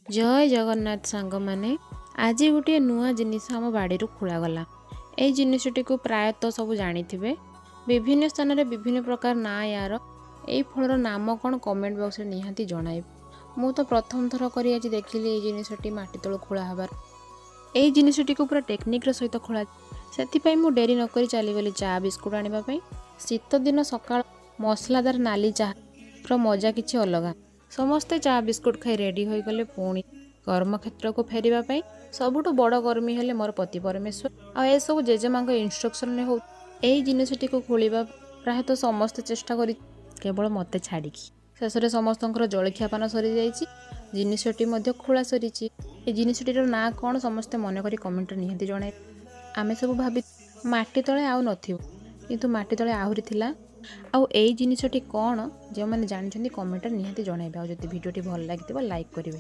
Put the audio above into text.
ଜୟ ଜଗନ୍ନାଥ ସାଙ୍ଗମାନେ, ଆଜି ଗୋଟିଏ ନୂଆ ଜିନିଷ ଆମ ବାଡ଼ିରୁ ଖୋଳାଗଲା। ଏଇ ଜିନିଷଟିକୁ ପ୍ରାୟତଃ ସବୁ ଜାଣିଥିବେ। ବିଭିନ୍ନ ସ୍ଥାନରେ ବିଭିନ୍ନ ପ୍ରକାର ନାଁ ୟାର। ଏଇ ଫଳର ନାମ କ'ଣ କମେଣ୍ଟ ବକ୍ସରେ ନିହାତି ଜଣାଇବେ। ମୁଁ ତ ପ୍ରଥମ ଥର କରି ଆଜି ଦେଖିଲି ଏଇ ଜିନିଷଟି ମାଟି ତଳୁ ଖୋଳା ହେବାର। ଏଇ ଜିନିଷଟିକୁ ପୁରା ଟେକ୍ନିକ୍ର ସହିତ ଖୋଳା, ସେଥିପାଇଁ ମୁଁ ଡେରି ନକରି ଚାଲିଗଲି ଚା ବିସ୍କୁଟ ଆଣିବା ପାଇଁ। ଶୀତ ଦିନ ସକାଳ ମସଲାଦାର ନାଲି ଚାହାର ମଜା କିଛି ଅଲଗା। ସମସ୍ତେ ଚା ବିସ୍କୁଟ ଖାଇ ରେଡ଼ି ହୋଇଗଲେ ପୁଣି କର୍ମକ୍ଷେତ୍ରକୁ ଫେରିବା ପାଇଁ। ସବୁଠୁ ବଡ଼ କର୍ମୀ ହେଲେ ମୋର ପତି ପରମେଶ୍ୱର, ଆଉ ଏସବୁ ଜେଜେମାଙ୍କ ଇନଷ୍ଟ୍ରକ୍ସନରେ ହଉ। ଏଇ ଜିନିଷଟିକୁ ଖୋଳିବା ପ୍ରାୟତଃ ସମସ୍ତେ ଚେଷ୍ଟା କରି, କେବଳ ମୋତେ ଛାଡ଼ିକି। ଶେଷରେ ସମସ୍ତଙ୍କର ଜଳଖିଆ ପାନ ସରିଯାଇଛି, ଜିନିଷଟି ମଧ୍ୟ ଖୋଳା ସରିଛି। ଏ ଜିନିଷଟିର ନାଁ କ'ଣ ସମସ୍ତେ ମନେ କରି କମେଣ୍ଟରେ ନିହାତି ଜଣାଇବେ। ଆମେ ସବୁ ଭାବି ମାଟି ତଳେ ଆଉ ନଥିବ, କିନ୍ତୁ ମାଟି ତଳେ ଆହୁରି ଥିଲା। ଆଉ ଏଇ ଜିନିଷଟି କ'ଣ ଯେଉଁମାନେ ଜାଣିଛନ୍ତି କମେଣ୍ଟରେ ନିହାତି ଜଣାଇବେ, ଆଉ ଯଦି ଭିଡ଼ିଓଟି ଭଲ ଲାଗିଥିବ ଲାଇକ୍ କରିବେ।